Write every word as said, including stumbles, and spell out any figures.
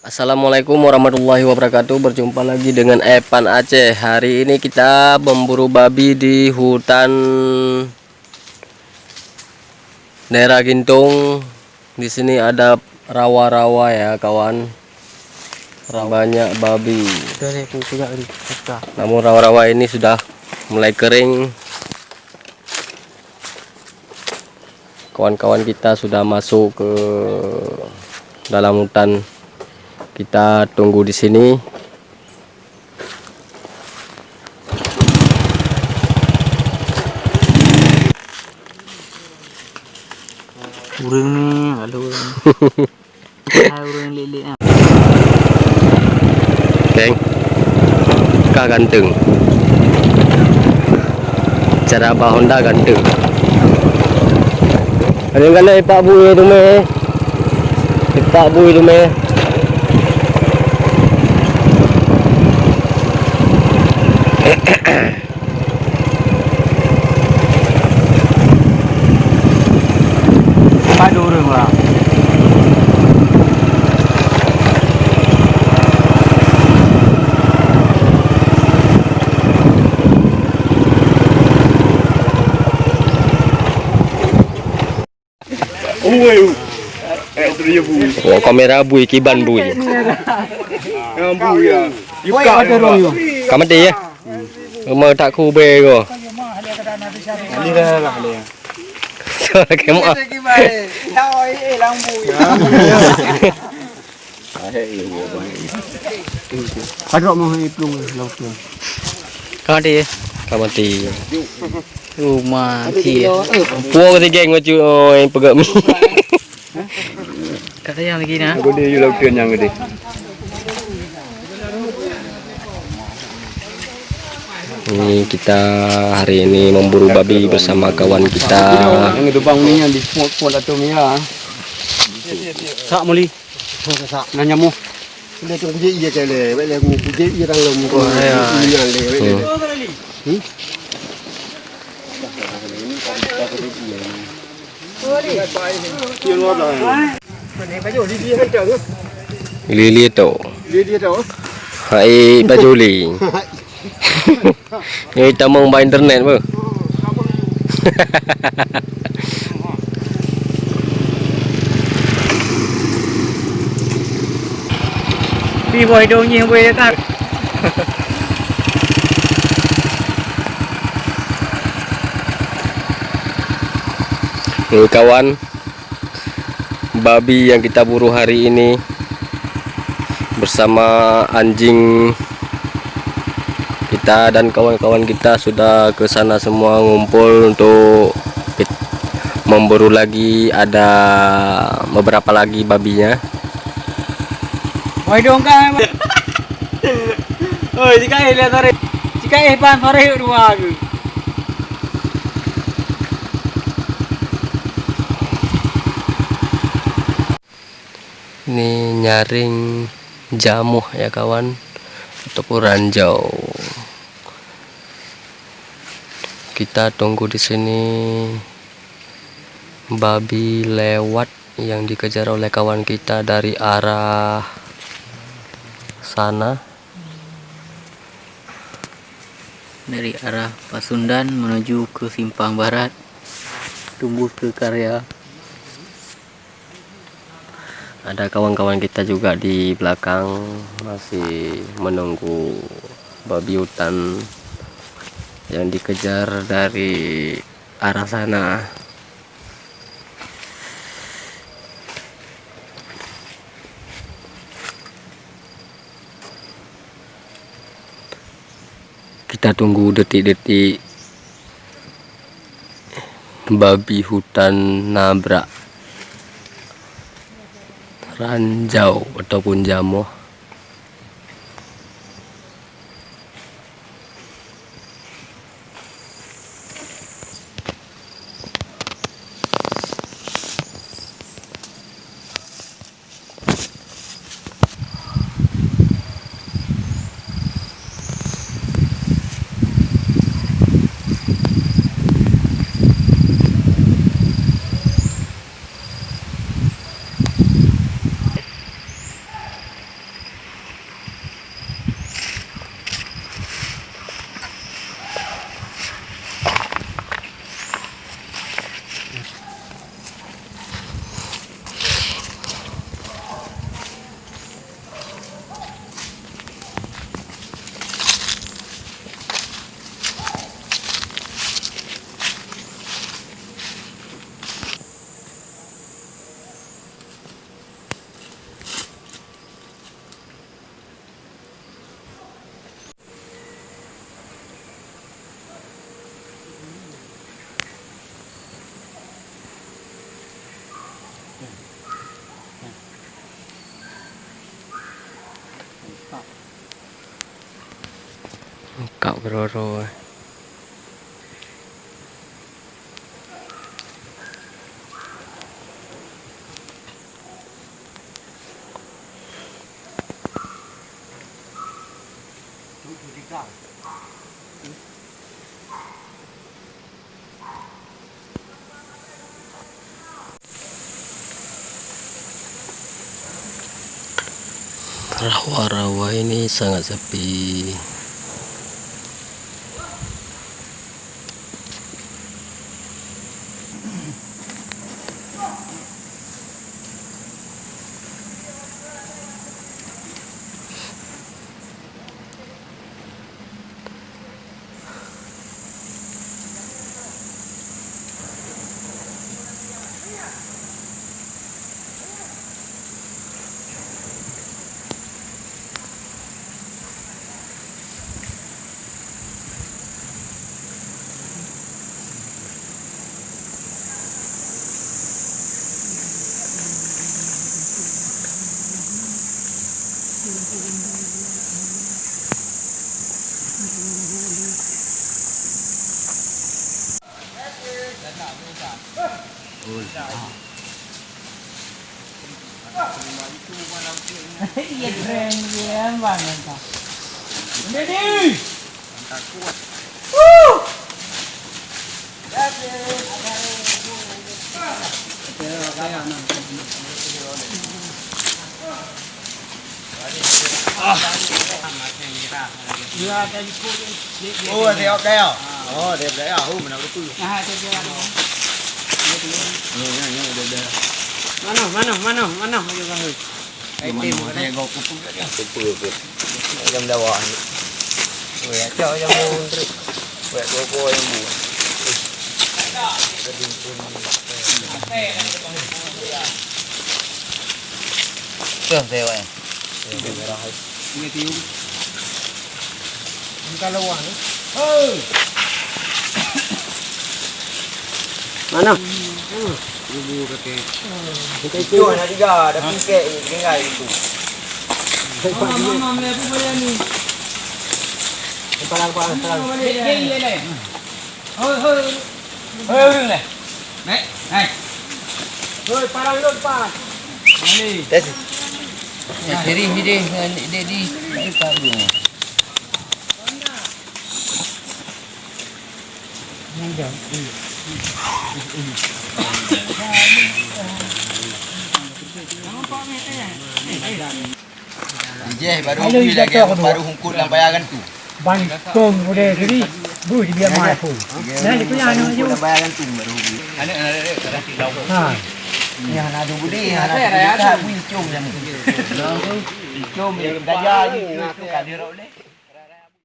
Assalamualaikum warahmatullahi wabarakatuh. Berjumpa lagi dengan Evan Aceh. Hari ini kita memburu babi di hutan daerah Gintung. Di sini ada rawa-rawa ya, kawan. Ra-, banyak babi. Namun rawa-rawa ini sudah mulai kering. Kawan-kawan kita sudah masuk ke dalam hutan. Kita tunggu di sini. Ureueng ni, lalu ureueng. Hai, ureueng lek-lek ah. Keng. Ka ganteng. Cara ba Honda ganteng. Ada yang kena ipak bui tu meh. Ipak bui tu meh. Empat dua orang lah. Wah, kamera bui, kiban bui. Ka mati ya? Cuma tak kubé ko. Salah kemak. Padok mah iplueng laut tu. Ka mati. Ka mati. Rumah mati. Puang si geng macam oi peugah mi. Kat sayang lagi nah. Gede yu laut tu yang gede. Ini kita hari ini memburu babi bersama kawan kita. Yang itu bang ni yang di spot-spot atau mia. Sak muli. Nanya mu. Sudah tu kujik iya kele, wek le kujik iya tang lom. Oh, ya. Iya le, wek le. Hmm. Hmm? Lili tu. Lili tu. Hai baju li. Ni tamong ba internet beuh. Pi boh idong nyi boh datang. Ni kawan. Babi yang kita buru hari ini bersama anjing kita dan kawan-kawan kita sudah ke sana semua ngumpul untuk kit-, memburu lagi, ada beberapa lagi babinya. Woi, dong kan. Oi, jika eh lihat sore. Jika eh pan sore dua ke. Ni nyaring jamoh ya kawan, ataupun ranjau. Kita tunggu di sini babi lewat yang dikejar oleh kawan kita dari arah sana. Dari arah Pasundan menuju ke Simpang Barat, Tumbuh ke Karya. Ada kawan-kawan kita juga di belakang masih menunggu babi hutan yang dikejar dari arah sana. Kita tunggu detik-detik babi hutan nabrak ranjau ataupun jamoh. Roro. Rawa-rawa ini sangat sepi. Iya, keren, iya, banget, Kak. Ready? Woo! Oh, tengok kaya. Oh, dia beraya. Oh, mana betul. Ni, ni, ni, dia, dia. Mana, mana, mana, mana? Ayo, Bang. Mana, mana, mana, kau kupu kat dia. Kupu, kupu. Ayam dawa ni. Weh, acak ayam dawa ni. Weh, dua buah ayam buah. Tuh, saya, weh. Merah. Ini tiup. Bukan lawan, eh. Hei. Mana? Ibu kata. Itu ada tiga, ada pingkek ni, tinggal itu. Mama, mama, melihat apa yang ni? Kepala, kepala, kepala. Hei, hei. Hei, ureueng leh. Mek, hai. Hei, parang lôn, Pak. Mali. Tes. Ya, seri ni deh, dek di, di parung. Dijeh baru Ayo, ui lagi, jatuh kedua. Baru hungkut lam paya gantung. Ban kong udah seri, bu dia biar mahal pun. Nah, dia punya anu je. Lam paya gantung baru ui. Ha. Yang ada budi, yang ada budi, tak bui com jamu. Com yang gajah ni, tu tak dirok leh.